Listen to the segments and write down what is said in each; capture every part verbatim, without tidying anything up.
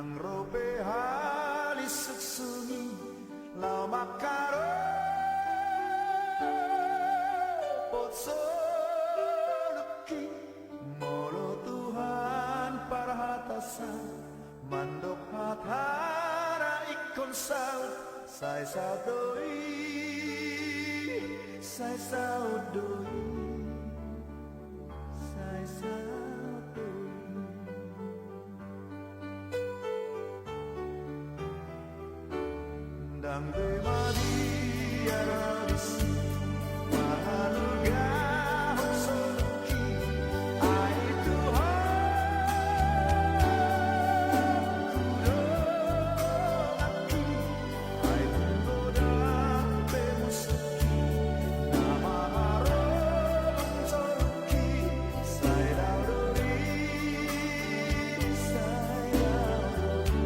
Ro pe halisuk sungi laho mangkaropot soluki, molo Tuhan parhatasan mandok hatana ingkon saut, sai saut do i, sai saut do i, sai saut do i. Ndang be mabiar disi mangalugahon soluki, ai Tuhan, hudongani. Ai tung godang pe musuki na mangharoro soluki, sai dao do i, sai dao do i.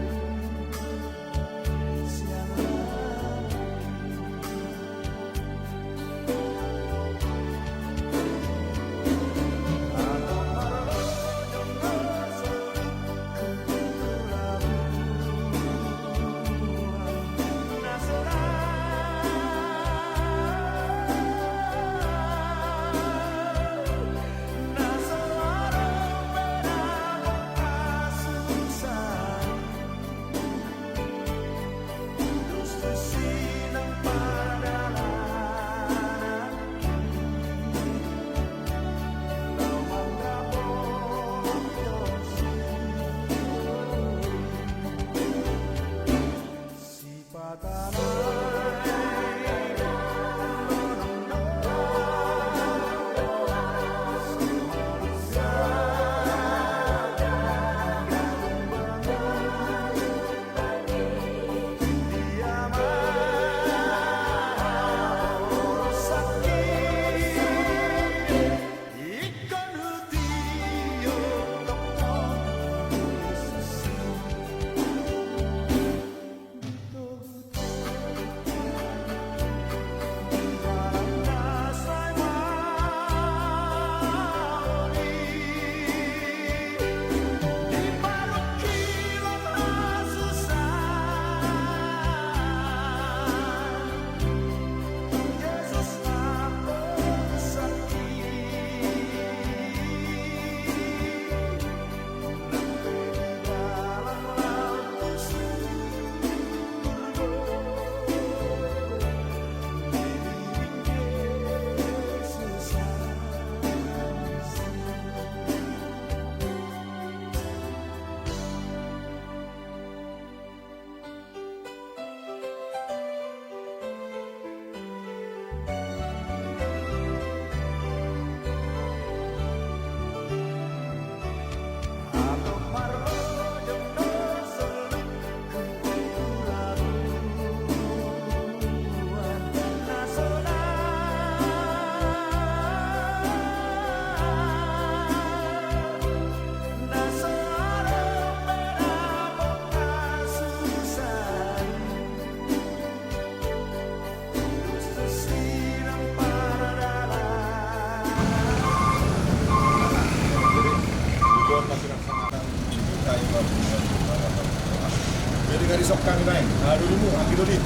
Jadi, nga disongkang i baen, aha dolimu, anggi doli? Di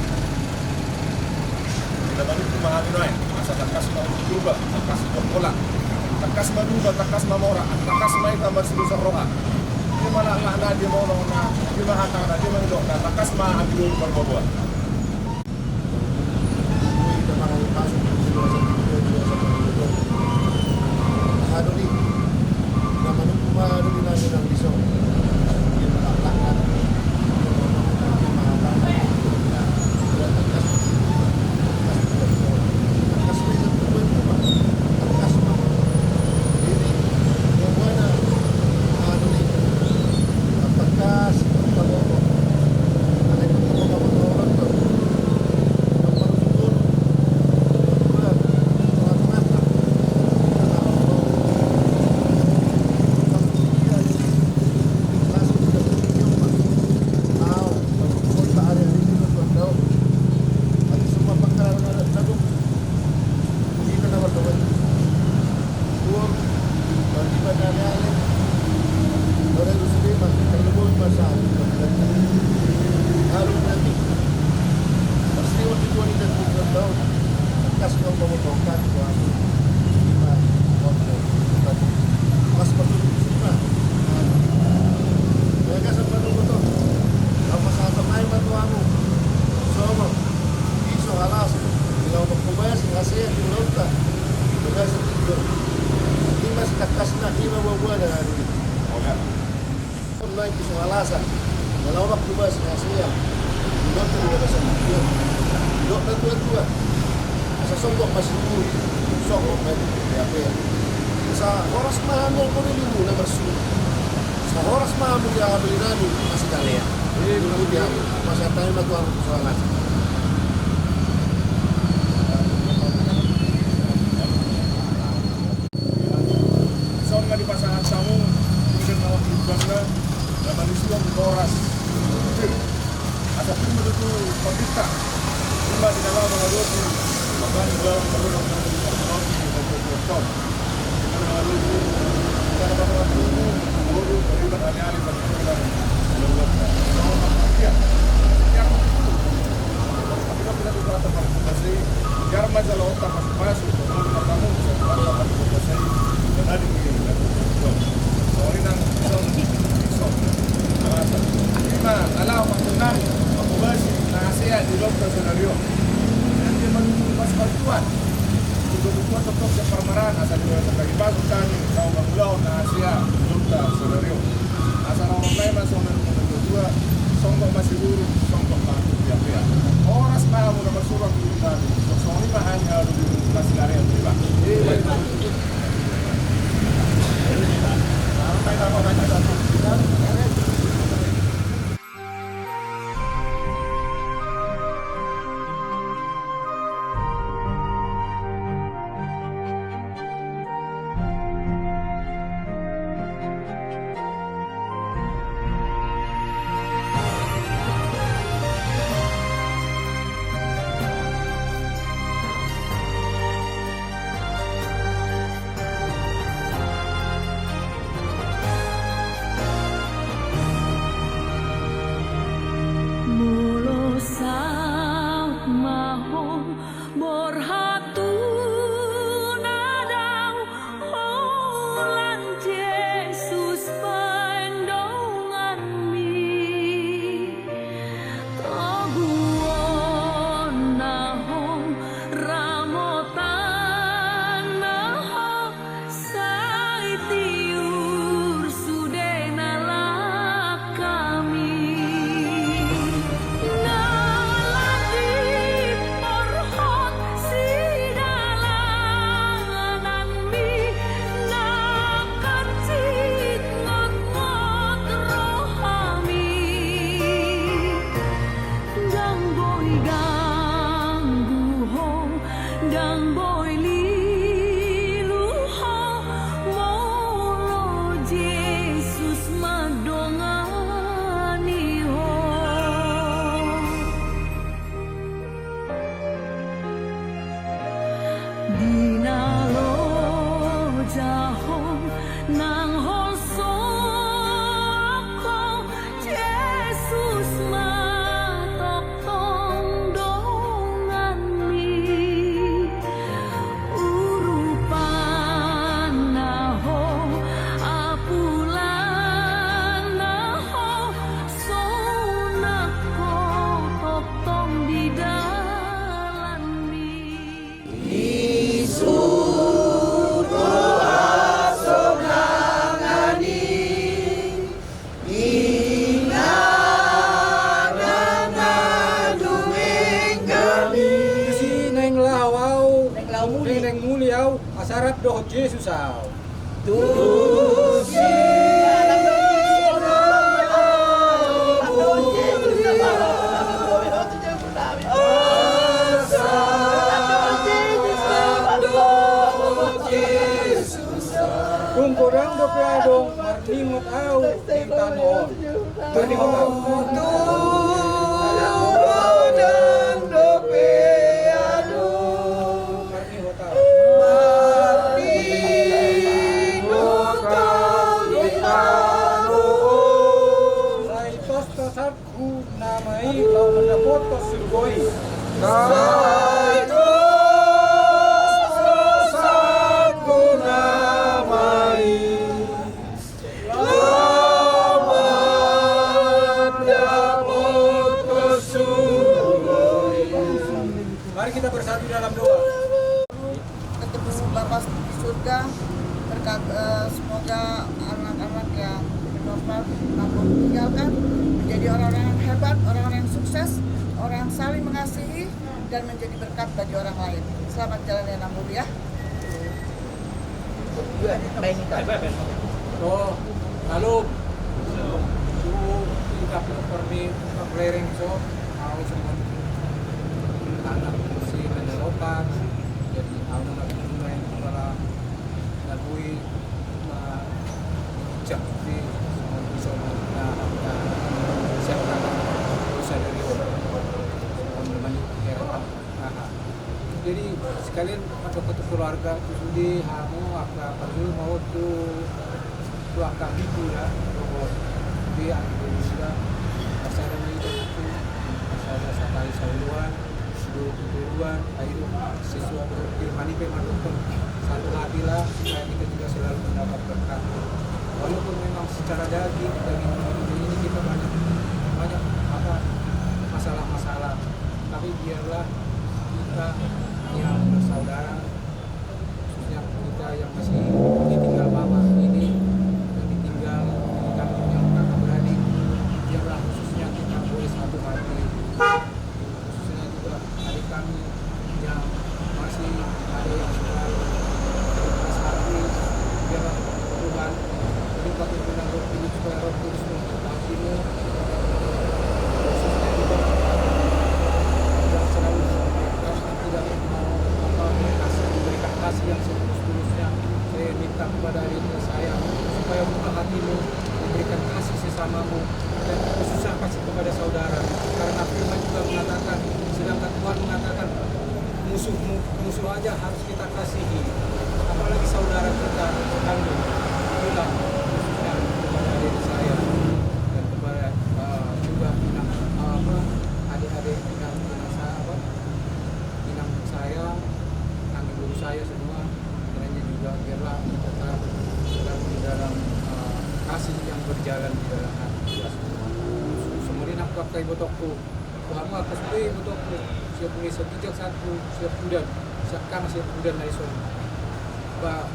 na manungkun ma hami nuaeng, asa tangkas ma Purba, tangkas ma Holhol, tangkas ma Duba, tangkas ma Mora, tangkas ma hita marsidosa roha. Dia ma laklakna, dia ma unokna, dia ma hatana, dia ma nidokna, tangkas ma anggi doli marboaboa. Alasan, na laho mangkobasi na hasea, didok tu bagasan dia, didok na tua-tua. Asa songgop ma siguru, songgop ma pea-pea. Asa horas ma hamu angka belimu na marsuru. Asa horas ma hamu di angka beli nami na sigalean. Ikuti hamu, asa tama ma tu hamu tu salalasan. Songon na dipasahat hamu, undang na wakil bangga, na manisuhon horas. Asa pir ma tutu pamerintah. Ima di dalam mangadopi, maka di dalam mangadopi, maka di dalam mangadopi, maka di dalam mangadopi. Ima, na laho mangkobasi na hasea di dolok sanario. Nanti baru pas bantuan. Di dolok tua tetap siap parmaraan, asal di dolok sanario. Baru kami, laho mangulahon na hasea di dolok sanario. Asa na ro nai ma songon na tua, songgop ma siguru, songgop ma pea-pea. Horas ma hamu na marsuru tu nami, songon i ma hami alu di na sigalean, iba. Molo saut ma ho borhat tu na dao, holan Jesus baen donganmi. Toguonna ho, ramotanna ho, sai tiur sude na langkami. Na lam diporhot sidalananmi, na hansit ngotngot rohami. Ndang boi ganggu ho, ndang boi lilu ho, molo Jesus mandongani ho. Di na loja ho, nang holso ho, Jesus ma tongtong donganmi. Urupanna ho, apulanna ho, sonang ho tongtong di dalanmi. Isur do hasonangan i, inganan na dumenggan i. Tusi naeng laho ahu, naeng laho muli, naeng muli ahu, asa rap dohot Jesus ahu. Tusi naeng laho ahu muli, asa rap dohot Jesus ahu. Tung godang dope adong marningot ahu di tano on. Marningot ahu. Tung godang dope adong marningot ahu di tano on. Sai tos-tosat Hu nama i laho mandapothon surgo i. Sai tos-tosat hu nama i laho mandapothon surgo i. Mari kita bersatu dalam doa. Ketemu Bapa di surga, berkat, eh, semoga anak-anak yang minum Mampu meninggalkan, menjadi orang-orang yang hebat, orang-orang yang sukses, orang yang saling mengasihi, dan menjadi berkat bagi orang lain. Selamat jalan ya, Namur, ya. Oh, halo. Tingkat permi, perlereng so, mau semua anak si menyelokan, jadi mau nak main kepala Nabui, ma-, cak di sama bisa, na, na, siap tangan, bisa dari orang. Orang namanya Hera. Aha. Jadi, sekalian, untuk, untuk keluarga, itu di hamu, apa, apa dulu mau tu, tu angka bitu dah, pokok dia, aku sudah, masa ada itu, masa ada satu hari sauluan, dua puluh dua, ayo, sesuatu firman itu memang untuk satu hati lah, supaya kita juga selalu mendapat berkat. Walaupun memang secara daging, daging manusia ini kita banyak, banyak apa, masalah-masalah, tapi biarlah kita yang bersaudara, khususnya kita yang masih ditinggal mama ini, yang ditinggal di kampung yang kakak beradik, biarlah khususnya kita boleh satu hati. Khususnya juga adik kami yang masih ada yang sudah keras hati, biarlah Tuhan melimpahkan kemenangan Roh Kudus, supaya Roh Kudus memberkati hatimu. Khususnya juga yang selalu keras hati dan mau apa, kasih, memberikan kasih yang setulus-tulusnya. Saya minta kepada adik saya supaya buka hatimu, memberikan kasih sesamamu, dan khususnya kasih kepada saudara. Karena firman juga mengatakan, sedangkan Tuhan mengatakan, musuhmu, musuh aja harus kita kasihi, apalagi saudara kita kandung. Itulah khususnya kepada adik saya dan kepada, eh, juga inang, eh, apa, adik-adik inang, inang saya, apa, inang saya, kakek guru saya semua, kiranya juga biarlah tetap dalam, dalam, eh, kasih yang berjalan di dalam hati kita semua. Semua ini nak pakai botokku. Wah, aku sudah botokku. Siap mulai sekijak satu, siap udan, siap kang, siap udan na ison. Ba,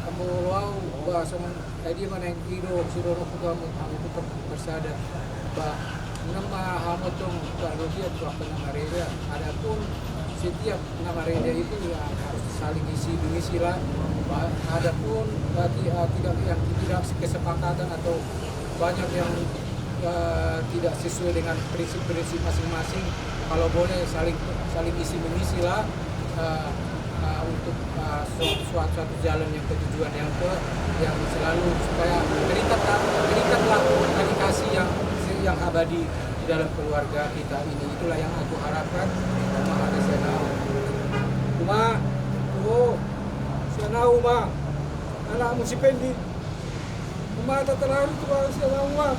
kamu lo au, ba, songon, eh, dia mana yang ido, sudah aku kamu, kamu tetap bersada. Ba, nama hamu tong, ba, lo dia tu apa nama reda. Adapun setiap nama reda itu ya harus saling isi mengisi lah. Ba, adapun bagi, eh, tidak, yang tidak kesepakatan atau banyak yang, eh, tidak sesuai dengan prinsip-prinsip masing-masing, kalau boleh saling, saling isi mengisi lah, eh, eh, untuk, eh, suatu, suatu, suatu jalan yang ke tujuan yang ke, yang selalu supaya terikat, terikatlah komunikasi yang, yang abadi di dalam keluarga kita ini. Itulah yang aku harapkan. Uma, ada senau. Uma, oh, senau, Uma. Anakmu si Pendi. Uma, tak terlalu tua, senau, Uma.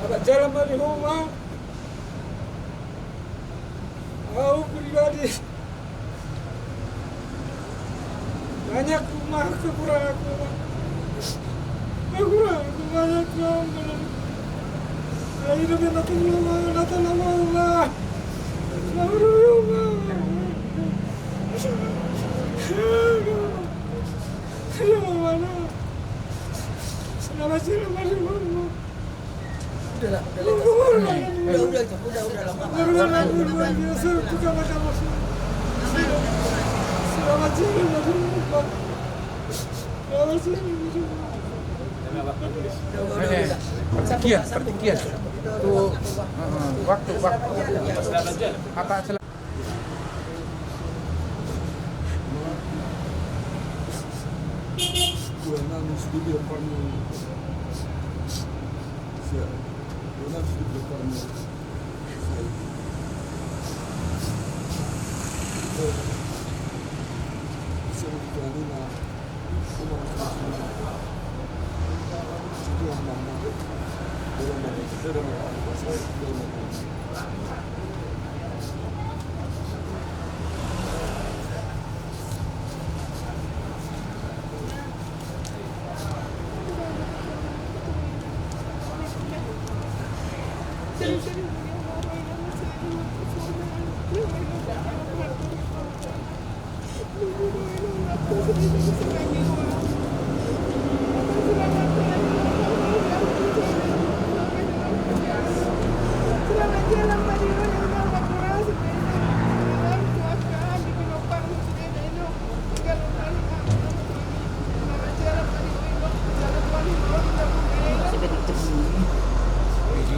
Abang jalan balik, Uma. Aku pribadi. Banyak, Uma, kekuranganku, Uma. Kekuranganku banyak, Uma. Ayo, biar aku, Uma, datang, Uma, Uma. Uma. Ayo, Uma, Uma. Selamat siang, Uma. Udah lah, udah lah. Udah, udah, udah, udah, udah, udah. Udah, udah, udah, udah. Pertikian, pertikian. Tuh, heeh, waktu, waktu. Apa sel-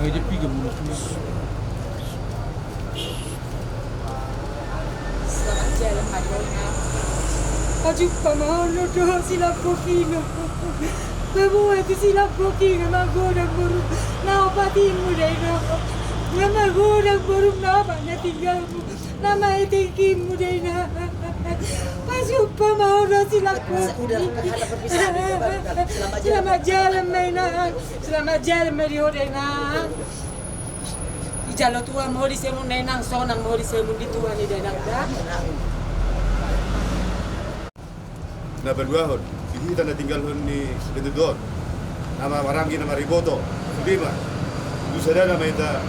Selamat jalan, Madonna. Pajumpang ma ho dohot silambok i. Paboa tu silambok i na magodang borum na opat i, Dainang. Na magodang borum na opat na tinggalmu. Na maeteng i, Dainang. Pajumpang ma ho dohot silambok i. Selamat jalan ma, Dainang. Selamat jalan ma di ho, Dainang. Dijalo Tuhan ma ho disemun, Dainang, sonang ma ho disemun di Tuhan i, Dainang, da. Na paduahon, di hita na tinggalhon ni situtu on, na maranggi, na mariboto, sude ma. Tu sada nama hita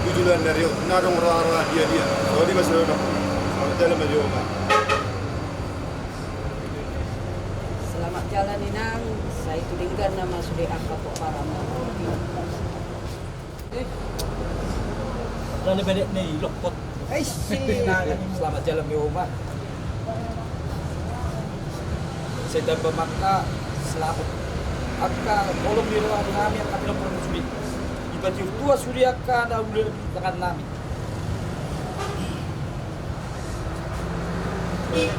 tu joloan ni ari on, na adong roha-roha dia-dia. Songon i ma sude. Selamat jalan ma di ho, Dainang. Selamat jalan, Inang. Sai tu denggan nama sude angka pomparanmu. Lale bedek ni lokot. Eish, selamat jalan, Oma. Sai tamba makna selamat. Angka holong ni roha nami, angka pinompar sude. Dipatiur Tuhan sude angka na uli di tangan nami.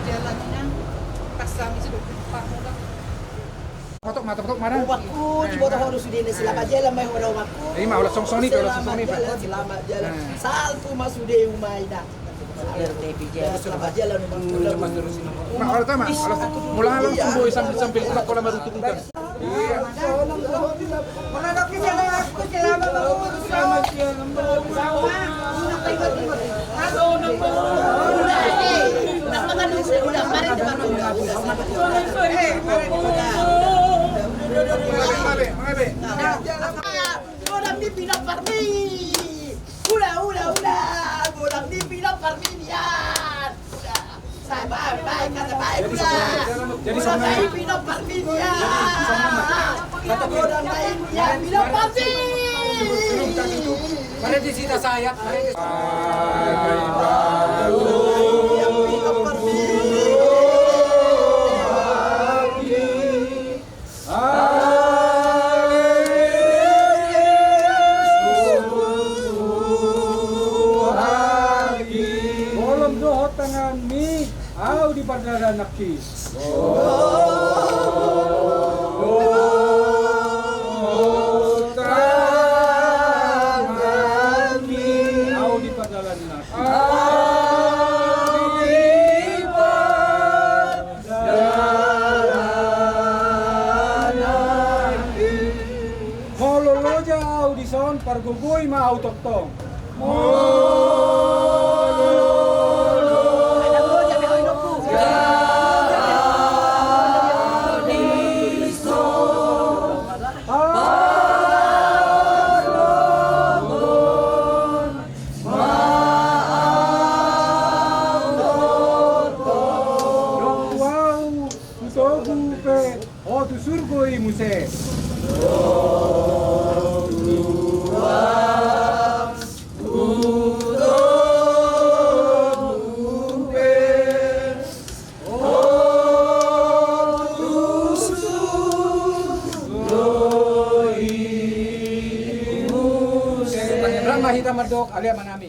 Jalan, Inang. Pas kami sudah. Patok ma, patok ma. Omakku, diboto ho do sude na selamat jalan ma ho da, omakku. Ima, olo songsong ni, olo songsong ni. Selamat jalan, selamat jalan. Salpu ma sude, Uma, Ina. Selamat jalan, omakku. Ma, olo tama, olo. Mula langsung boi sambil-sambil, pola baru tutupan. Iya. Godang ni pinompar ni. Ula, ula, ula. Godang ni pinompar ni nian. Ula. Sai baen, baen, kata baen, ula. Jadi ula, sama baen pinompar ni nian. Kata godang baen nian pinompar ni. Mari di sita saya. Holom dohot tanganmi, ahu di pardalanan nangkin. Ahu di pardalanan nangkin. Molo loja ahu dison, pargogoi ma ahu tongtong. Dohot ahu, tu togu pe, ho tu surgo i muse. Rama hita mandok, ale Amanami.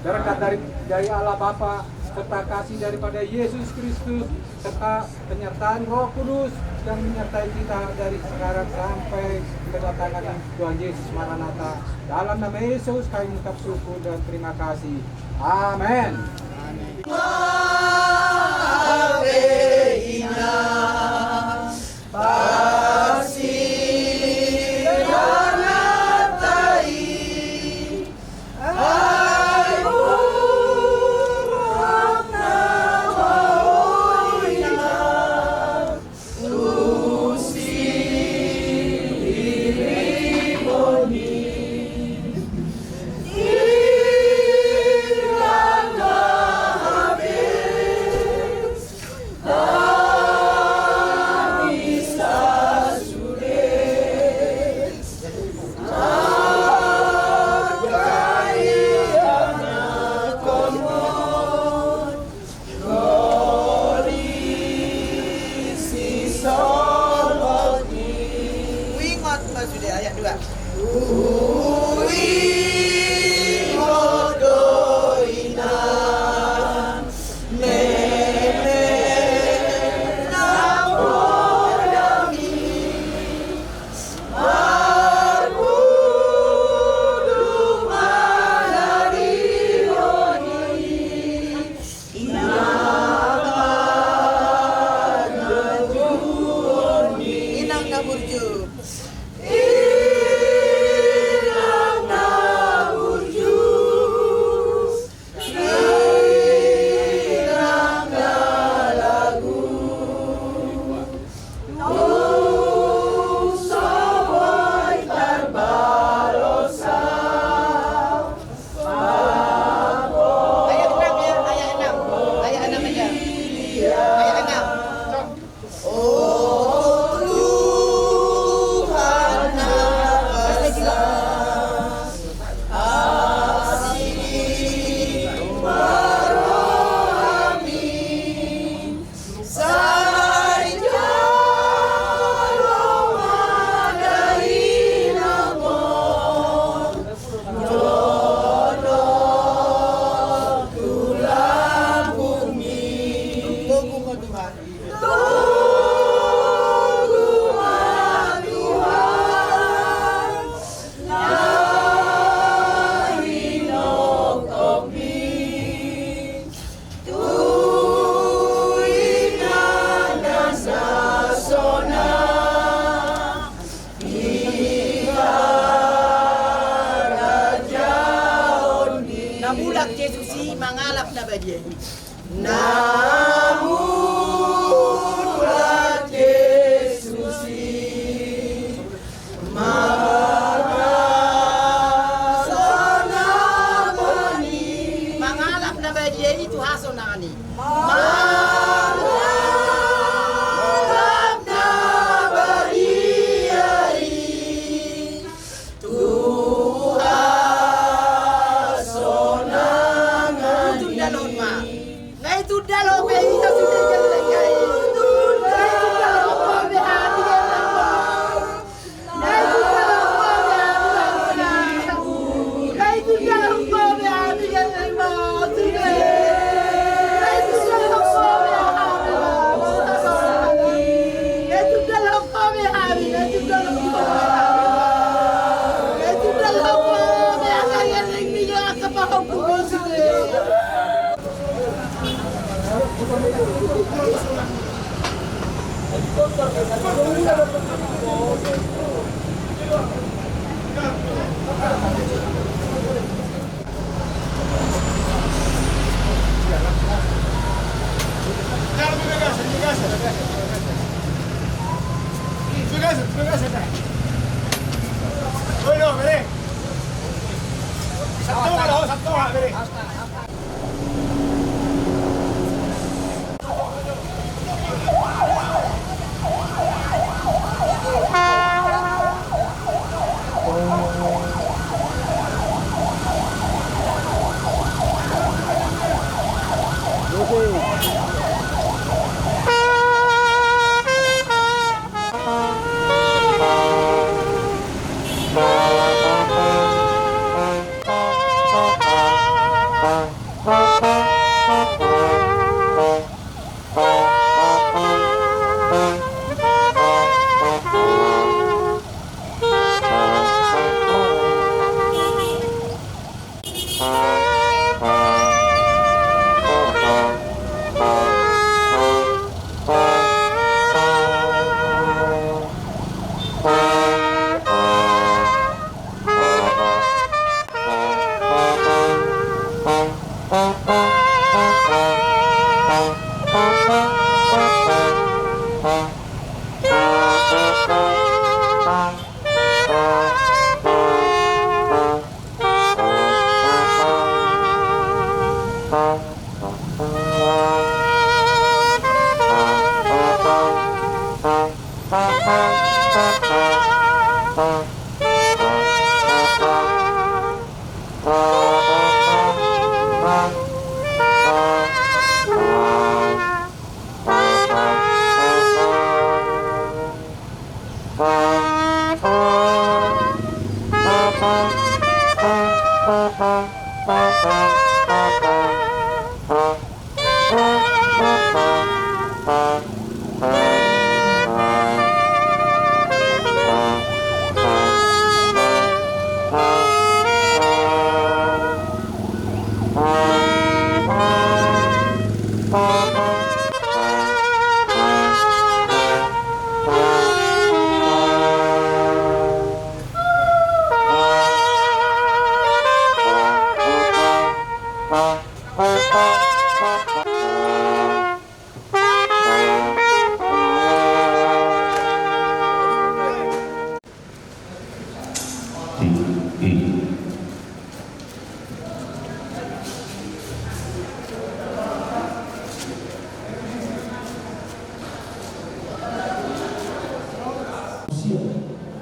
Berkat dari, dari Allah Bapa, serta kasih daripada Yesus Kristus, serta penyertaan Roh Kudus yang menyertai kita dari sekarang sampai kedatangan Tuhan Yesus Maranatha. Dalam nama Yesus kami mengucap syukur dan terima kasih. Amin. Na mulak Jesus i, mangalap hasonangan i. Mangalap na badia i tu hasonangan i. Mangalap na badia i. Tu hasonangan i. Itunda lohot ma. Nunga itunda lohot be hita sude gelleng i. Nunga itunda lohot be hami gelleng i. Nunga itunda lohot be hami gelleng i. Nunga itunda lohot be hami gelleng i. Nunga itunda lohot be hami gelleng i. Nunga itunda lohot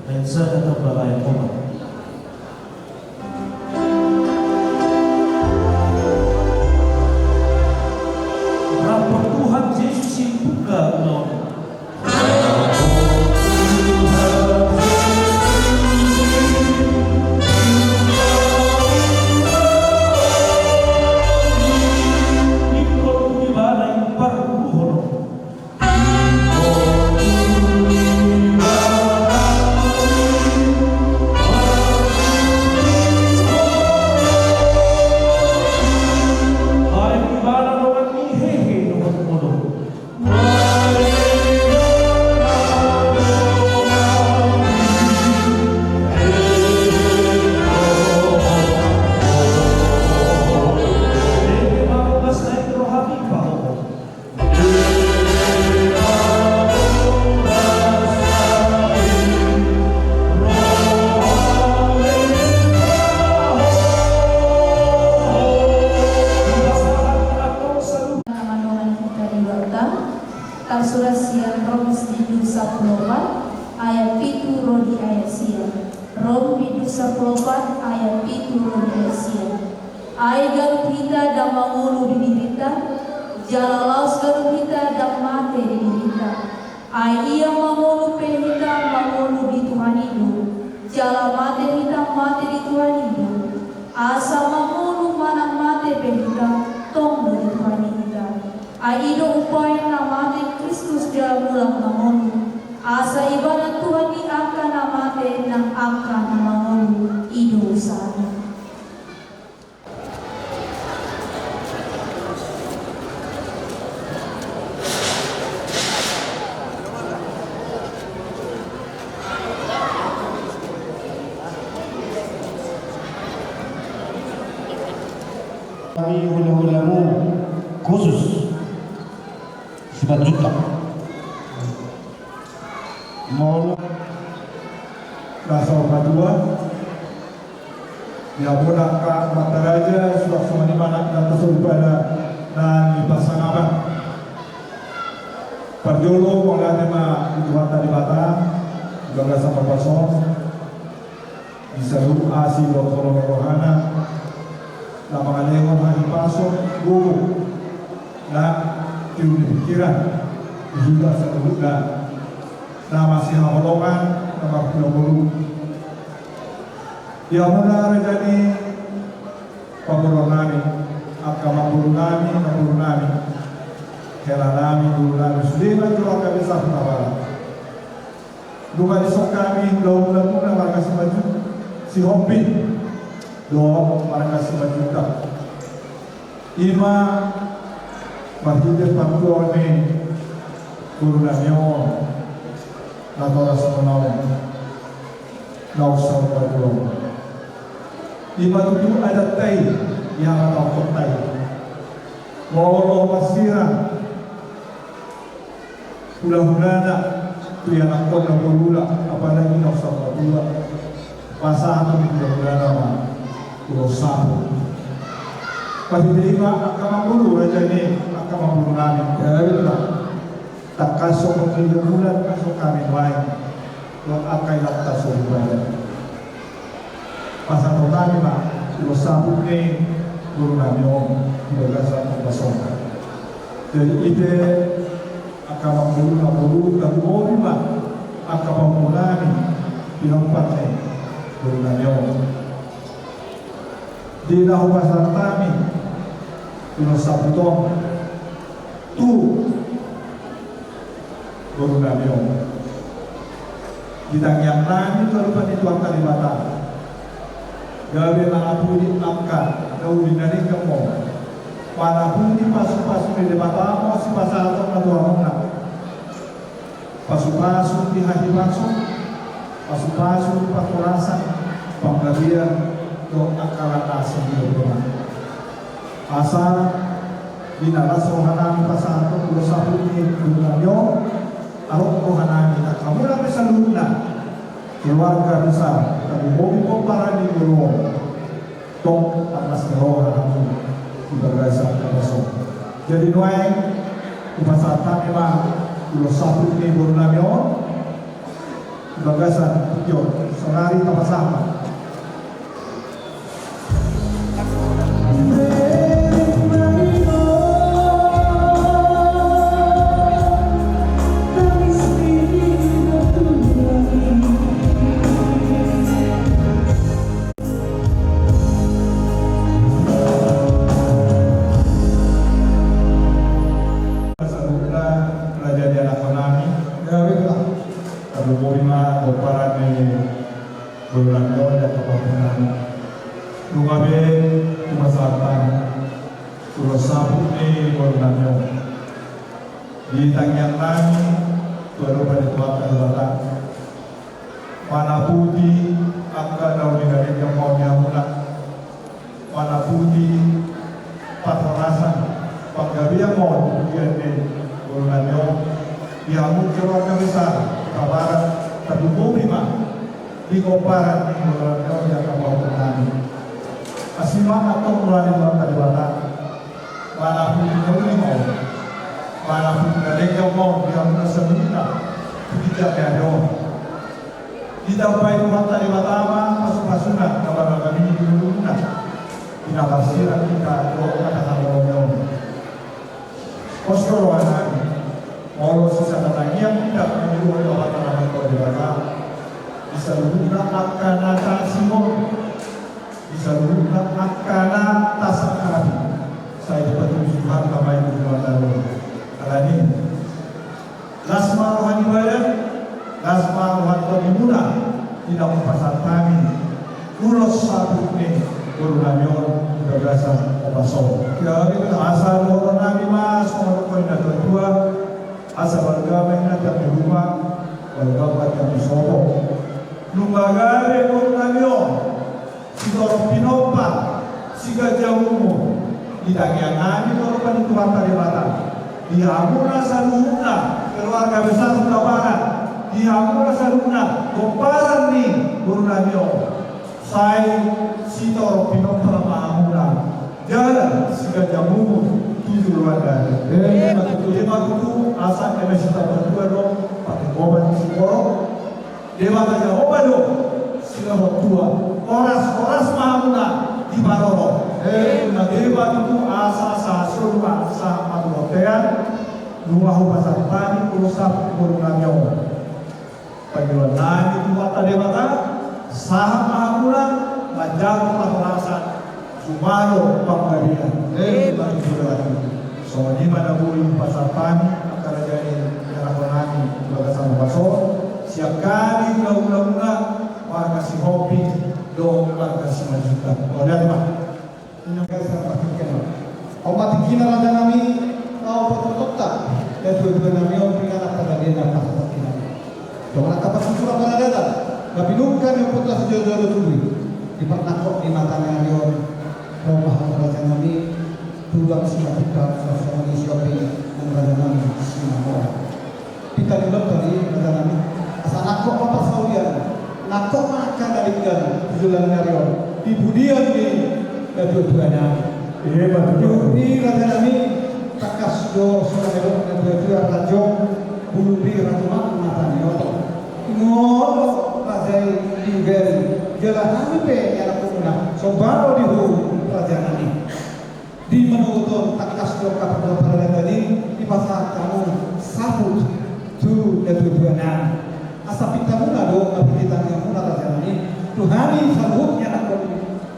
Baen sada tamba raek opat. Rap Tuhan Jesus i buka ulaon. Surat sian Rom bindu sampulu opat ayat pitu ro di ayat sia. Rom bindu sampulu opat ayat pitu ro di ayat sia. Ai ganup hita ndang mangolu di dirinta, jala laos ganup hita ndang mate di dirinta. Ai ia mangolu pe hita mangolu di Tuhan i do, jala mate hita mate di Tuhan i do. Asa mangolu manang mate pe hita, tong do di Tuhan i hita. Ai i do umbahen na mate Kristus jala mulak mangolu. Asa ibana Tuhan ni angka na mate nang angka na mangolu, i do usana. Kami hulahulamu khusus Simanjuntak. Molo na saur matua. Ia bona angka amanta raja, suang songon i ma na tarsongon i pada na nipasangapan. Parjolo mauliate ma di Tuhanta Debata di bagasan parbasol. Di saluhut asi dohot holong ni rohana na mangalehon hahipason, gogo na tiur ni pingkiran di hita saluhutna na masihaholongan na marhula ngolu. Ia bona raja ni pamoruon nami, angka amangboru nami, namboru nami, hela nami, boru nami, sude ma keluarga besar Hutabarat. Nunga dison hami hulahula muna marga Simanjuntak, Sihombing dohot marga Simanjuntak. I ma marhite pangutuon ni boru nami on, natoras muna on, naung saur matua on. I ma tutu adatta i, ia ma taothonta i. Molo marsirang hulahulana tu ianakhonna boruna, apalagi naung saur matua, pasahaton ni hulahulana ma ulos saput. Marhite i ma angka amangboru, raja ni angka amangboru nami, gabe ma tangkas songon i do bulan na so hami nuaeng. Dohot angka inanta soripada. Pasahaton nami ma ulos saput ni boru nami on di bagasan parbasol. Jadi i pe angka amangboru, namboru, tarlumobi ma angka amangboru nami, pinompar ni boru nami on. Di na hupasahat hami ulos saput on tu boru nami on. Di tangiang nami tu adopan ni Tuhanta Debata, gabe manapudi angka na uli na denggan on, manapudi pasupasu ni Debata on sipasahatonna tu rohana. Pasupasu di hahipason, pasupasu di parhorasan, panggabean dohot angka na asing di rohana. Asa di na las rohanami pasahathon ulos saput ni boru nami on, adong rohanami na hamu na pe saluhutna keluarga besar, tarlumobi pomparan ni boru on, tong tangkas ni roha hamu di bagasan parbasol. Jadi nuaeng hupasahat hami ma ulos saput ni boru nami on di bagasan tingki on. Saonari tapasahat ma. Saluhutna raja ni anakhonnami. Gabe ma. Tarlumobi ma pomparan ni boru nami on di angka pahompunami. Nunga be hupasahat hami ulos saput ni boru nami on. Di tangiang nami tu adopan ni Tuhanta Debata, manapudi angka na uli na denggan on di hamuna. Manapudi parhorasan, panggabean ma on di pudian ni boru nami on, di hamu keluarga besar Hutabarat, tarlumobi ma di pomparan ni boru nami on di angka pahompunami. Asi ma antong roha ni Tuhanta Debata manapudi na uli ma on. Manang putuna dengke on di hamuna saluhutna, di jami ari on. Ditambai Tuhanta Debata ma pasupasuna na marnagari di ngoluna, di na marsirang hita dohot na tahaholongi on. Pos do rohanami, molo sisada tangiang hita mangolu dohot na marhata Debata, di saluhutna angka na taasing on, di saluhutna angka na tasangkapi, sai dipatuju Tuhanta ma i tu Tuhanta do. Alani i, las ma roha ni badan, las ma roha ni tondimuna, di na hupasahat hami ulos saput ni borunami on di bagasan ombas on. Ia, asa dohononnami ma songon na nidok ni natuatua, asa balga ma inna tiang ni ruma, balga ma tiang ni sopo. Nunga gabe borunami on sitorop pinompar, siganjang umur, di tangiangnami tu adopan ni Tuhanta Debata, di hamuna saluhutna keluarga besar Hutabarat, di hamuna saluhutna pomparan ni borunami on, sai sitorop pinompar ma hamuna jala siganjang umur tu joloan ni ari. Emma tutu. Emma tutu, asa eme sitaonatua do pategoman singkoru. Debata Jahowa do silehon tua. Horas-horas ma hamuna diparorot. Emma tutu. Debata tu asa sahat solu ma sahat ma tu bontean. Nunga hupasahat hami ulos saput ni borunami on. Pangidoannami tu Tuhanta Debata, sahat ma hamuna manjalo parhorasan jumalo panggabean. Emma tutu. Songon i ma na boi hupasahat hami angka raja ni na nidok nami di bagasan ombas on, sian hami na hulahulamuna, marga Sihombing dohot marga Simanjuntak. Mauliate ma. Inang gasan patikena. Opat tingkina rajanami, tau patututa, dan dua-dua nami on pinganak pada dia dan pas patikena. Coba nak kapas surat pada data, tapi nungkan yang putas jojo tubuh. Di pernakok di mata ni ari on, Roma rajanami, tulang Simanjuntak, sosok ni Sihombing, dan rajanami Simamora. Pita ni ulang tadi, rajanami. Asa nangkok ma parsaulian, nangkok ma angka na denggan di joloan ni ari on, di pudian ni natuatuanami. Emma tutu. Di rajanami, tangkas do songon na nidok ni natuatua, raja bulu ni raja ma mata ni oto. Ngolo raja i di gari, jala hami pe anak muna, sombalo di huhut rajanami. Di manogot on tangkas do angka pardongan paradaton i dipasahat hamu saput tu natuatuanami. Asa pintamuna do na pinta ni hamuna rajanami tu hami saluhut ni anak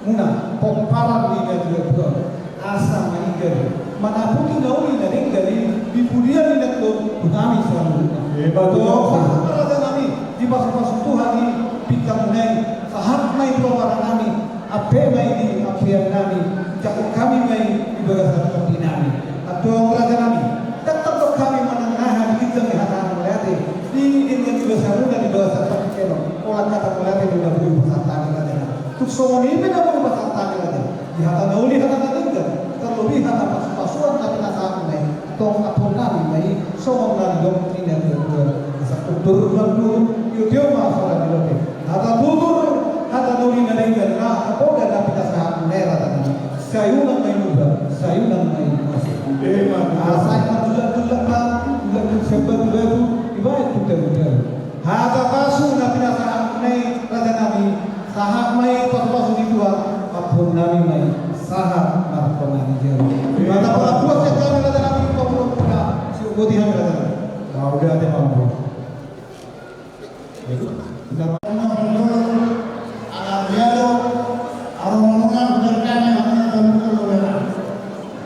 muna pomparan ni natuatua. Asa ma i gabe manaputi na uli na denggan i di pudian ni natuatua tu hami saluhutna. Emma tutu. Sahat ma rajanami dipasupasu Tuhan i pintamuna i, sahat ma i tu amanami. Ampe ma i di ampeannami, jangkon hami ma i di bagasan tondinami. Antong rajanami, tetap do hami manangiangi di ginjang ni hata mauliate, di ginjang ni basamuna di bagasan tondinami on. Holan hata mauliate do na boi hupasahat hami rajanami. Tung songon i pe na boi hupasahat hami rajanami. Di hata na uli hata na denggan, terlebih hata pasupasuan na pinasahatmuna i. Antong ampuonnami ma i, songon na nidok ni natuatua. Asa tutur ma tutu, tio-tio ma sora ni lote. Hata tutur, hata na uli na denggan, na poda na pinasahat ni raja i. Sai unang ma i muba, sai unang ma i masa. Emma tutu. Asa i ma tulang-tulang ma, tulang-tulang semba tu batu, dibaen tu dabu-dabu. Hata pasu na pinasahat ni rajanami, sahat ma i pasu-pasu ni Tuhan, ampuonnami ma i, sahat martonga ni jari. Emma tutu. Mata pala buat sian hami rajanami, pamulang pula, siugoti hami rajanami. Mauliate ma.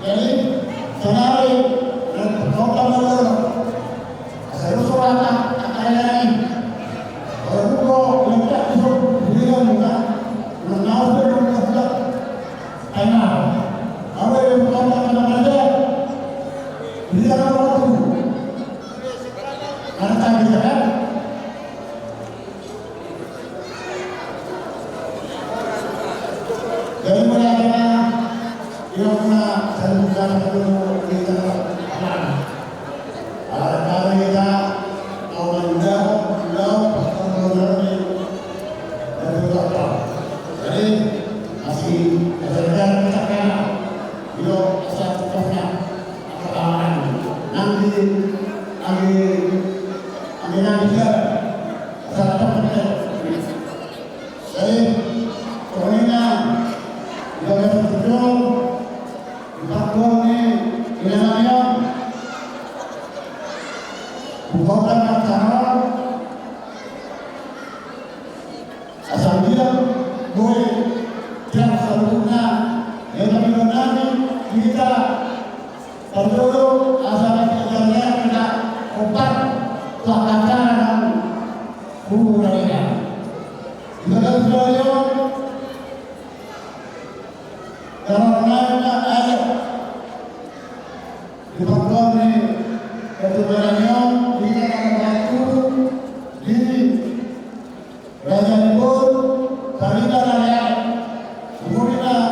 Jadi, saudari, dan kota Malolo, saya suara akan lain. Kalau buku, letak di sini, dia buka, mengawas dia buka. Ayo, apa yang bukan akan ada? Dia apa tu? Ada tadi kan? Jadi mereka yang pernah saya bukan dulu di tengah. Ala kami kita mau menjauh, menjauh, pastor menjauh. Jadi masih kerja kita kan? Yo, saya pernah apa? Nang di Age, age nami sian, salah satu. Jadi, pokoknya, di bagian tujuh, di bagian ini, ini namanya, bukan acara, asa dia, boy, dia saluhutna, ya, tapi nami, kita, Parjolo asa na diajarkan na opat tu angka acara nang hurang ina. Di bagas Rayo, karena ada di Parjolo ni, Parjolo Rayo, di Parjolo di Raja ni boru, tarida na leal. Kemudian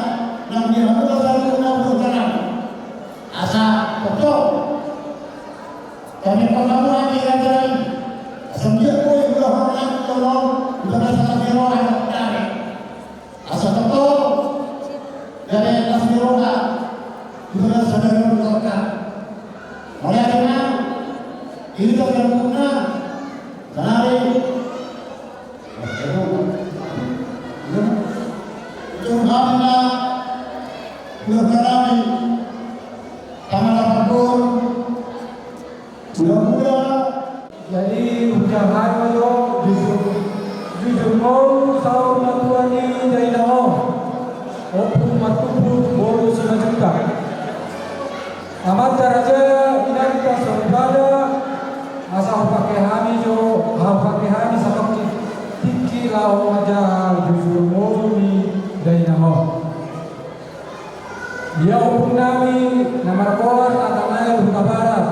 nang di hamu na satu na berkenan. Asa toktok. Kami pengamu agi raja ni. Asa dia boy udah hormat tolong udah rasa kami roh anak dari. Asa toktok. Dari atas di roha. Udah rasa dari roha. Oleh karena ini tergabungnya dari Ujung hami na, ujung hami, tanggal delapan puluh, muda-muda. Jadi, ujung hami ma jo, jujur, jujur mau, saur matua ni, jadi namo. Ompung Martumpur boru Simanjuntak. Amanta raja, inanta soripada, asa hupangke hami jo, hupangke hami satongkin tingki laho manjaha jujur boru ni dainang on. Ia ompung nami na margoar Natanael Hutabarat,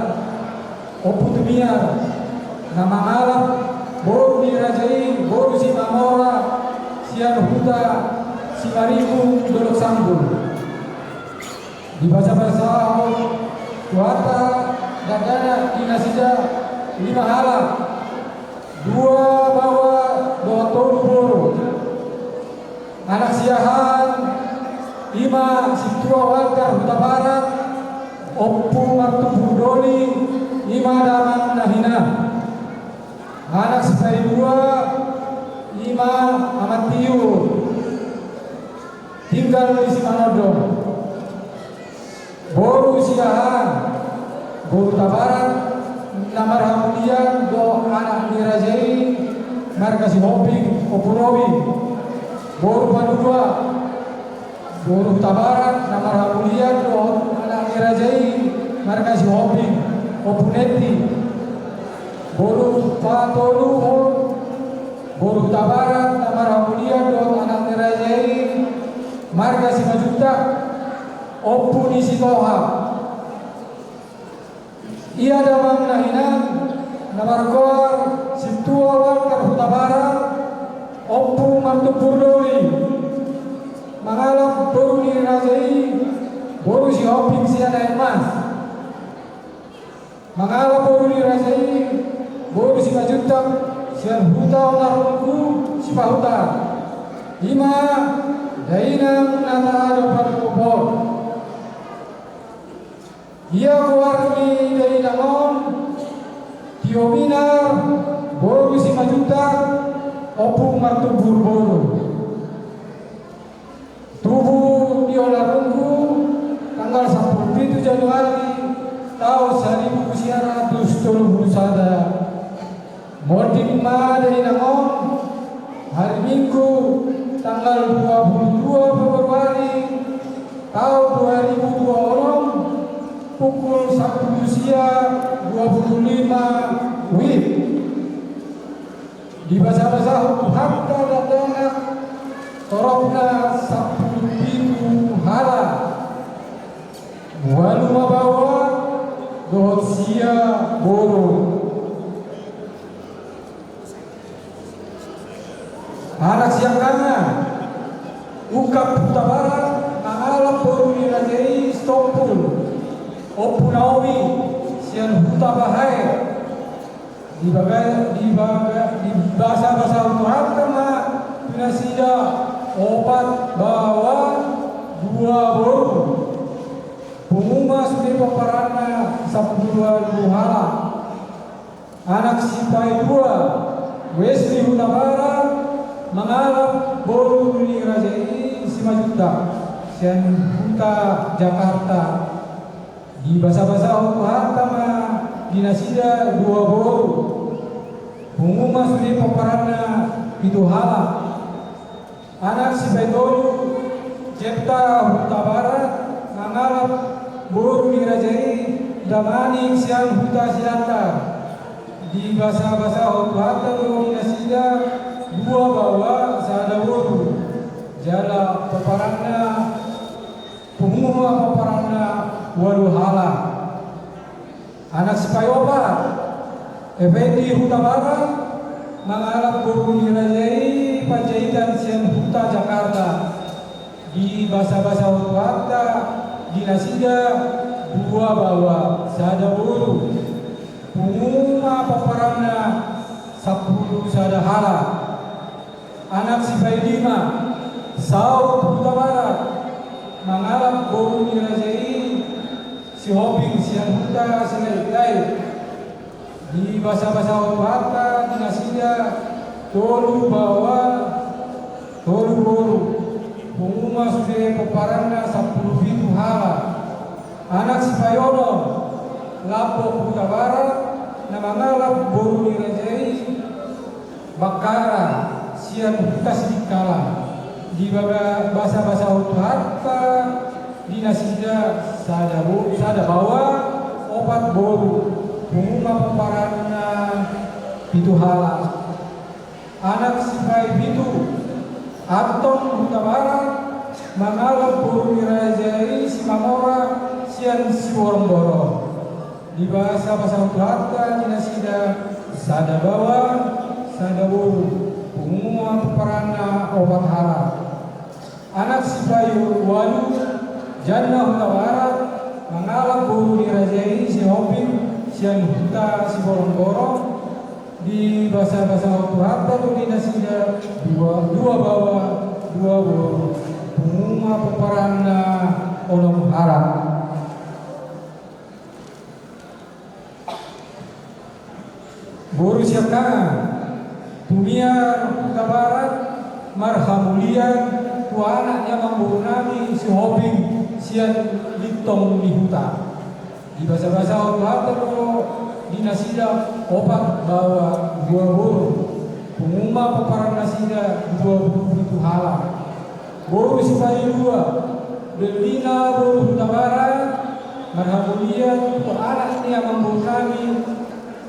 Ompu Tumiar, na mangalap boru ni raja i, boru Simamora, sian huta Simaribu, Dolok Sanggul. Dibasabasahon Tuhanta dakdanak di nasida lima halak, dua baoa dohot tolu boru. Anak siahaan i ma Sintua Walter Hutabarat, Ompu Martumpur Doli, i ma damang na hinan. Anak sipaidua i ma Amantiur, tinggal di Simanondong. Boru siahaan, boru Hutabarat, na marhamulian dohot anak ni raja i, marga Sihombing, Ompu Robing. Boru padua, boru Hutabarat, na marhamulian dohot anak ni raja i, marga Sihombing, Ompu Neti. Boru patoluhon, boru Hutabarat, na marhamulian dohot anak ni raja i, marga Simanjuntak, Ompu ni Sitoha. Ia damang na hinan, na margoar Sintua Walter Hutabarat, Ompu Martumpur Doli, mangalap boru ni raja i, boru Sihombing sian Aek Mas. Mangalap boru ni raja i, boru Simanjuntak, sian huta Onarunggu Sipahutar. I ma dainang na tahadopan on. Ia goar ni dainang on, Tio Minar, boru Simanjuntak, Ompu Martumpur boru. Tubu di Onarunggu, tanggal sampulu pitu Januari, taon saribu sia ratus tolu pulu sada. Monding ma dainang on, hari Minggu, tanggal dua pulu dua Februari, taon dua ribu dua onom, pukul sampulu sia dua pulu lima WIB. Dibasabasahon Tuhanta dakdanak, toropna sampulu pitu halak. Ualu ma baoa dohot sia boru. Anak siangkangan, ungkap Hutabarat, mangalap boru ni raja i Sitompul, Ompu Naomi, sian huta Bahae. Dibaga-, dibaga-, dibasabasahon Tuhanta ma tu nasida opat baoa dua boru. Pungu ma sude pomparanna sampulu ualu halak. Anak sipaidua, Wesley Hutabarat, mangalap boru ni raja i Simanjuntak, sian huta Jakarta. Dibasabasahon Tuhanta ma di nasida dua boru. Pungu ma sude pomparanna pitu halak. Anak sipaitolu, Jepta Hutabarat, mangalap boru ni raja i Damanik sian huta Siantar. Dibasabasahon Tuhanta do di nasida dua baoa sada boru. Jala pomparanna, pungu ma pomparanna ualu halak. Anak sipaiopat, Effendi Hutabarat, mangalap boru ni raja i Panjaitan sian huta Jakarta. Dibasabasahon Tuhanta di nasida dua baoa sada boru. Pungu ma pomparanna sampulu sada halak. Anak sipailima, Saud Hutabarat, mangalap boru ni raja i Sihombing sian huta Silahilahi. Dibasabasahon Tuhanta di nasida tolu baoa tolu boru. Pungu ma sude pomparanna sampulu pitu halak. Anak sipaionom, Lambok Hutabarat, na mangalap boru ni raja i Bakkara sian huta Sidikalang. Dibasabasahon Tuhanta di nasida sada bo-, sada baoa opat boru. Pungu ma pomparanna pitu halak. Anak sipaipitu, Antong Hutabarat, mangalap boru ni raja i Simamora sian Siborongborong. Dibasabasahon Tuhanta di nasida sada baoa sada boru. Pungu ma pomparanna opat halak. Anak sipaiualu, Janna Hutabarat, mangalap boru ni raja i Sihombing sian huta Siborongborong. Dibasabasahon Tuhanta do di nasida dua, dua baoa dua boru. Pungu ma pomparanna onom halak. Boru siangkangan, Tumiar Hutabarat, marhamulian tu anak ni amangboru nami Sihombing sian Lintong ni Huta. Dibasabasahon Tuhanta do di nasida opat baoa dua boru. Pungu ma pomparan nasida dua pulu pitu halak. Boru sipailua, Bellina boru Hutabarat, marhamulian tu anak ni amangboru nami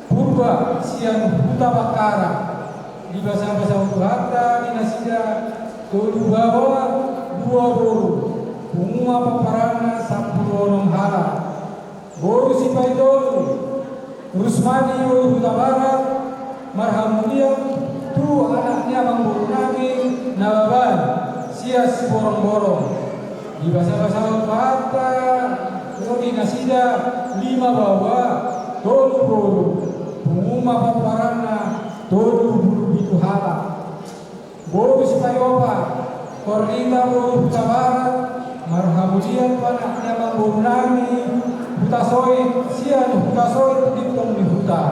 Purba sian huta Bakkara. Dibasabasahon Tuhanta di nasida tolu baoa dua boru. Pungu ma pomparanna sampulu onom halak. Boru sipaitolu, Rusmani boru Hutabarat, marhamulian tu anak ni amangboru nami Nababan sian Siborongborong. Dibasabasahon Tuhanta do di nasida lima baoa tolu boru. Pungu ma pomparanna tolu pulu pitu halak. Boru sipaiopat, Kornita boru Hutabarat, marhamulian tu anak ni amangboru nami Hutasoit sian Hutasoit Lintong ni Huta.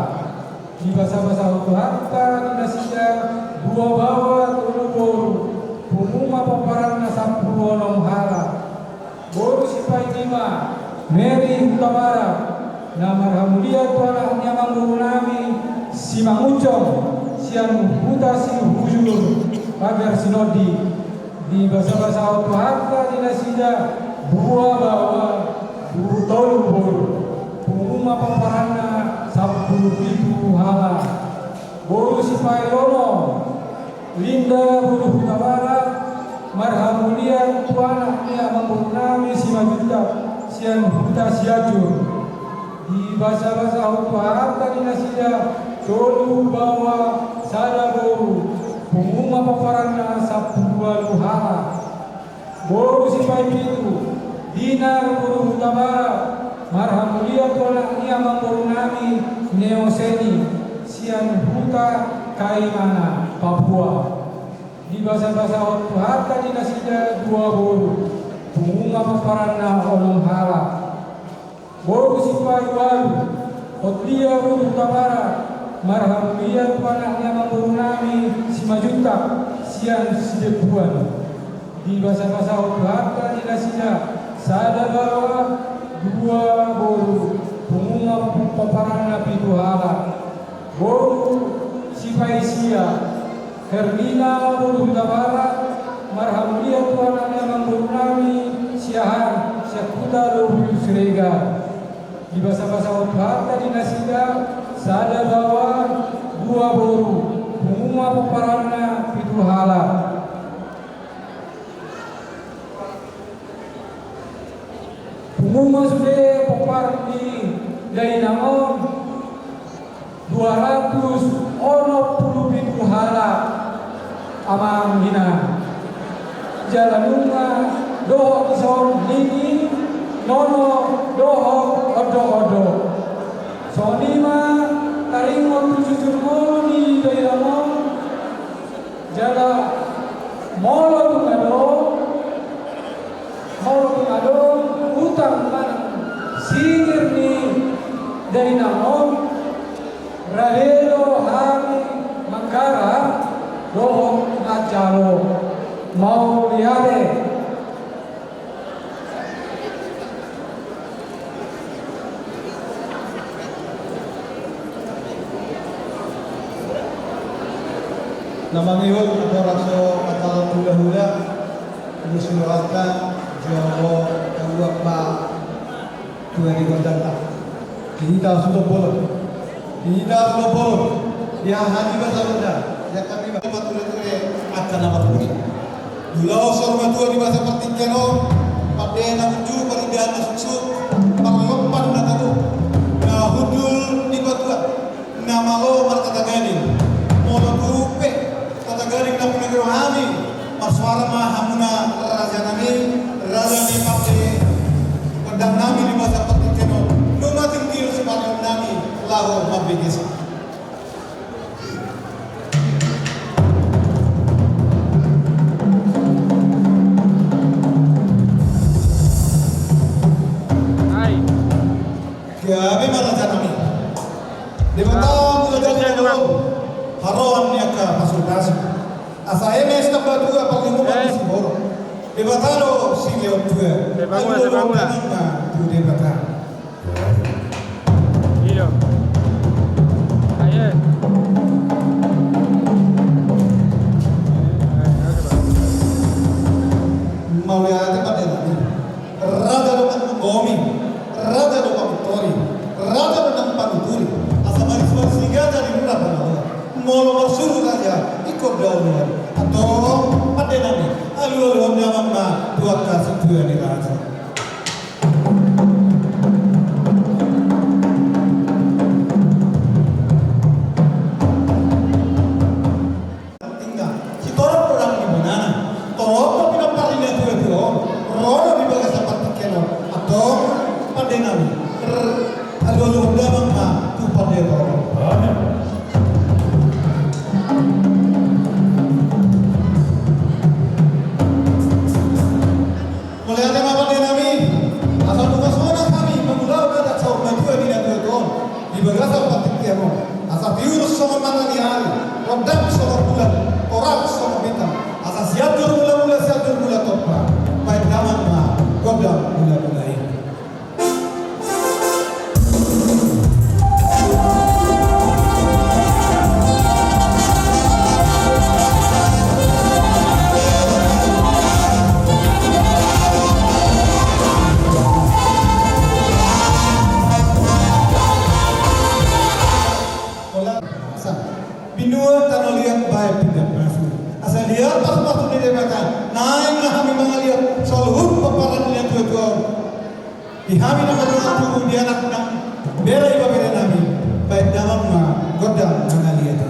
Dibasabasahon Tuhanta di nasida dua baoa tolu boru. Pungu ma pomparanna sampulu onom halak. Boru sipailima, Meri Hutabarat, na marhamulian tu anak ni amangboru nami Simanguncong sian huta Sihujur, pagar Sinondi. Dibasabasahon Tuhanta di nasida dua baoa tolu boru. Pungu ma pomparanna sampulu pitu halak. Boru sipaionom, Linda boru Hutabarat, marhamulian tu anak ni amangboru nami Simanjuntak sian huta Sianjur. Dibasabasahon Tuhanta di nasida tolu baoa sada boru. Pungu ma pomparanna sampulu ualu halak. Boru sipaipitu, Dinar boru Hutabarat, marhamulian tu anak ni amangboru nami Neoseni sian huta Kaimana, Papua. Dibasabasahon Tuhanta di nasida dua boru. Pungu ma pomparanna onom halak. Boru Sipalu-alu, Hotlia boru Hutabarat, marhamulian tu anak ni amangboru nami Simanjuntak sian Sidempuan. Dibasabasahon Tuhanta di nasida sada baoa dua boru, pungu ma pomparanna pitu halak. Boru Sipaisia, Hermina boru Hutabarat, marhamulian tu anak ni amangboru nami Siahaan sian huta Lobul Siregar. Dibasabasahon Tuhanta di nasida sada baoa dua boru, pungu ma pomparanna pitu halak. Pungu ma sude pomparan ni dainang on, dua ratus onom pulu pitu halak, amang inang. Jala nunga dohot dison nini, nono dohot ondo-ondo. Songon i ma taringot tu jujur ngolu ni dainang on. Jala molo tung adong, molo tung adong utang manang singir ni dainang on, rade do hami manggarar dohot manjalo. Mauliate. Na mangihut, andorang so manjalo hula-hula, molo sirohanta, jolo, kaluar ma tua ni gondangta. Hita sudah bolon. Hita sudah bolon. Ya, hadi bahasa Sunda. Ya, kami pature-ture angka na marhite. Di ulaon saur matua di bagasan partingkian on, pande na unjuk, parindahan na suksuk, parlompan na tabo, na hundul ni patua, na malo markata gading. Molo tung pe kata gading na pinagiro hami, marsoara ma hamuna raja nami, raja ni pande gondang nami di bagasan partingkian on, nunga tingki sipareon nami laho mambege. Gabe ma raja nami. Debata mula jadi na dua, haroan ni angka pasu-pasu. Asa eme sitamba tua, parlinggoman ni siborok. Debata do silehon tua. Alu-aluhon damang ma tu Debata. Mauliate pande nami. Raja do manggomi, raja do mangutori, raja do nang panuturi. Asa maris-maris ni gaja di mula panawa. Molo marsuru raja, ingkon daoloan. Antong pande nami, alu-aluhon damang ma tu angka sintua ni raja. Tinggal sitorop do dang di bonana. Torop do pinompar ni natua-tua on, ro do di bagasan partingkian on. Antong pande nami, alu-aluhon damang ma tu pande torop. Mauliate ma pande nami. Asa nunga sonang hami mangulahon adat saur matua ni natua-tua on di bagasan partingkian on. Asa tiur songon mata ni ari, rondang songon bulan, torang songon bintang. Asa Sianjur Mula-mula, Sianjur Mula Tompa, baen damang ma gondang mula-mula i. Binua tano liat baen pinggan pasu. Asa liat pasu-pasu ni Debata, naeng ma hami mangaliat saluhut pomparan ni natua-tua on. Di hami na martubu, di anak nang bere, ibebere nami, baen damang ma gondang mangaliat i.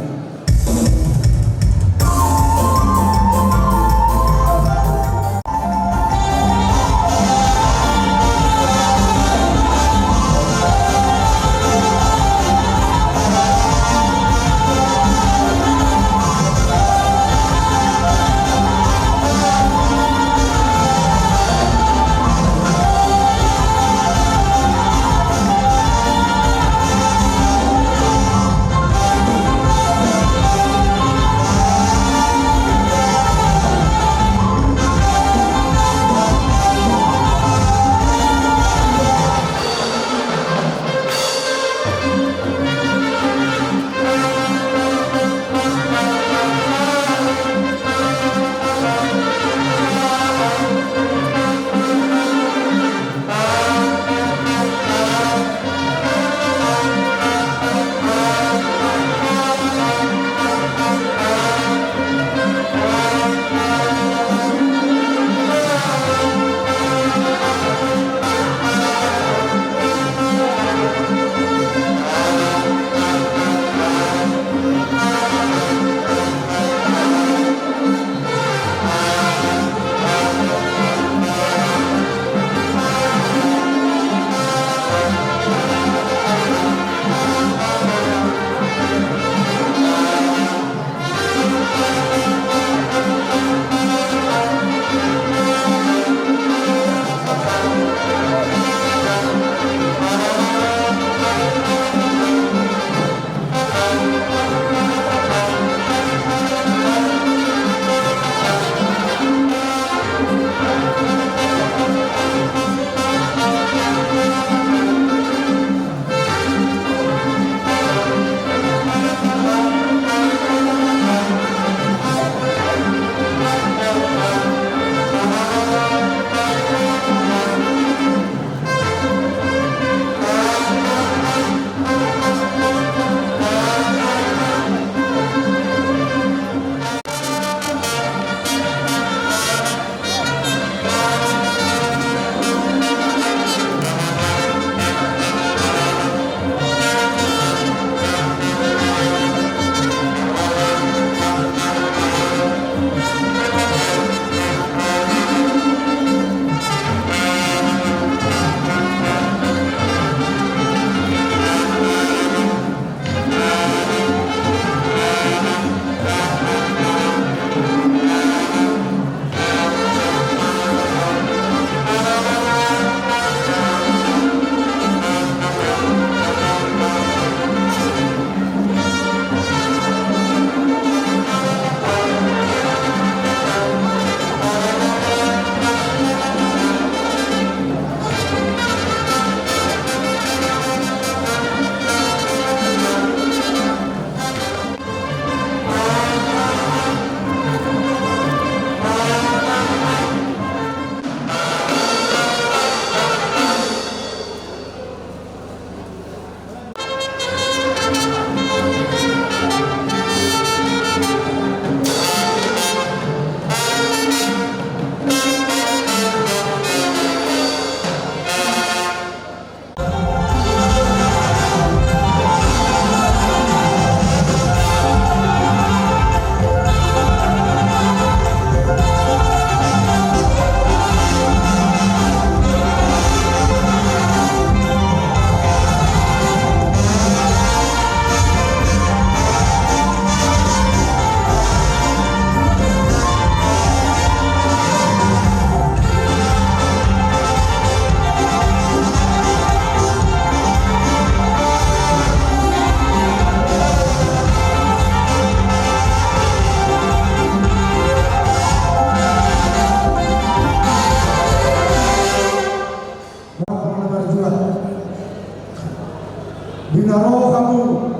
Hamu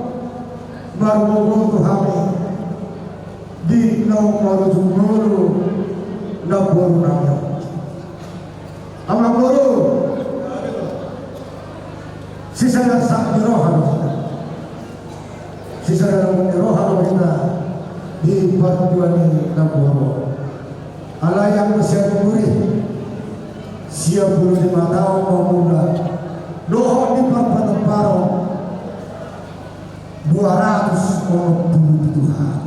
marboru tu hami di naung marujung ngolu namboru nami. Amangboru, sisada sangkap ni roha do hita. Sisada sangkap ni roha do hita di partua ni namboru. Alai anggo sian umur i, sia pulu lima taon ma mula, dohot di parpatamparon dua ratus onom pulu pitu hali.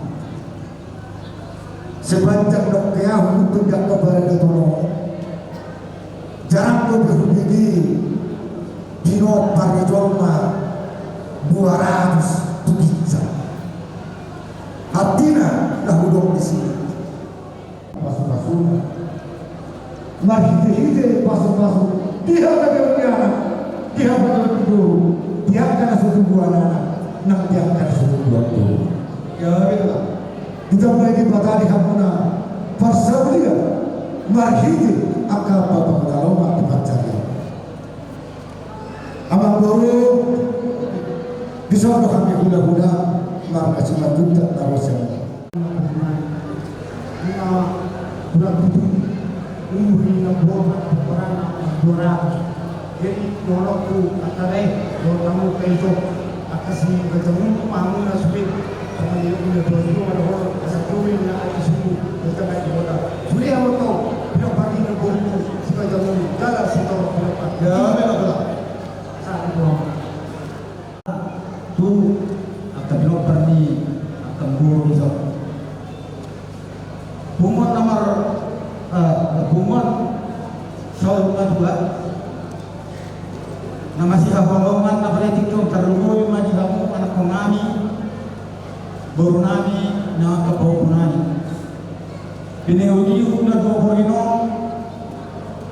Sepanjang dongke ahu tu dangka paradaton on, jarang dope hubege pinompar ni jolma dua ratus tu ginjang. Artina na hudok di sini. Pasu-pasu. Marhite-hite pasu-pasu. Di hata gabe anak. Di hata gabe guru. Di angka na so tubu anak. Nang di angka na so tubu anak. Ya, betul. Ditambai Debata di hamuna parsaulian. Marhite angka pangkataion di pansarian. Amangboru, dison do hami hula-hula marga Simanjuntak na ro sian. Ima bulan tujuh, umur ni namboru, umur ni namboru dua ratus. Jadi dohononku angka lae, dohot hamu angka ito, angka Simanjangulu ma hamuna sude. Songon i ula dua pulu ma dohot asa kumi na ai suku. Sude hamu tau pinompar ni namboru Simanjangulu, jala sitorop pinompar. Ya, memang betul. Satu dohot. Tu angka pinompar ni angka namboru i. Punguan nomor, eh, punguan saur matua na masihaholongan na padetik on, tarlumobi ma di hamu anakkon nami, boru nami, na angka pahompu nami. Pinehut-ihut na dua boru on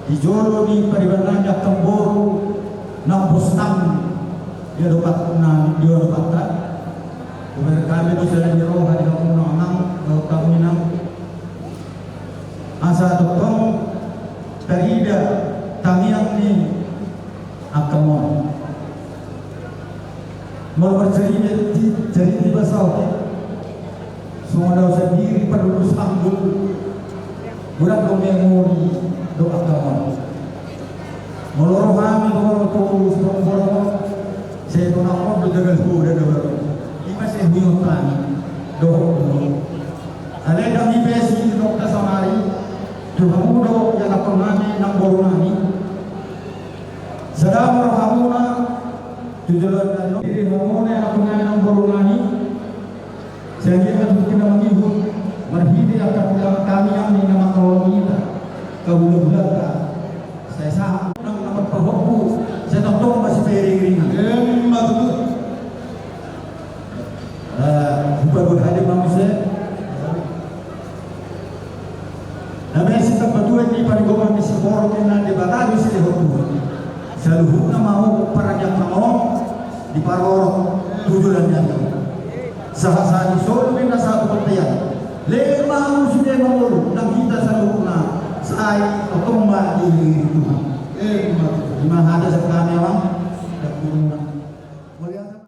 di jolo ni pariban nami angka namboru na bostan di adopan nami, di adopanta. Hubereng hami do siala ni roha di hamu amang, dohot hamu inang. Asa tongtong tarida tangiang ni angka on. Molo marcarita, carita di basa on, songon au sandiri parlulus hanggul, godang do memori dohot angka on. Molo ro hami dohot tu Sitorop on, sai tong on do jagal hoda do baru. Ima sai huingot hami dohot tu on. Alai dang i pe sidok na saonari tu hamu do ianakkon nami nang boru nami. Sada ma rohamuna tu joloan na diri hamuna ianakkon nami nang boru nami. Sai dia ma tutu na mangihut marhite angka tulang tangiang ni na mangkaholongi hita, angka hula-hulanta. Sai sahat nang na marpahompu, sai tongtong ma sipairing-iringan. Emma tutu. Eh, hupaboa hami ma muse. Na baen sitambatuan ni parigoman ni siborok na Debata do silehon Tuhan. Saluhutna ma pomparan ni angka on diparorot tu joloan ni ari on. Sahat-sahat ni solu ninna sahat tu bontean. Lehon ma hamu sude mangolu nang hita saluhutna, sai tongtong ma diiringi Tuhan. Emma tutu. Ima hata sian hami.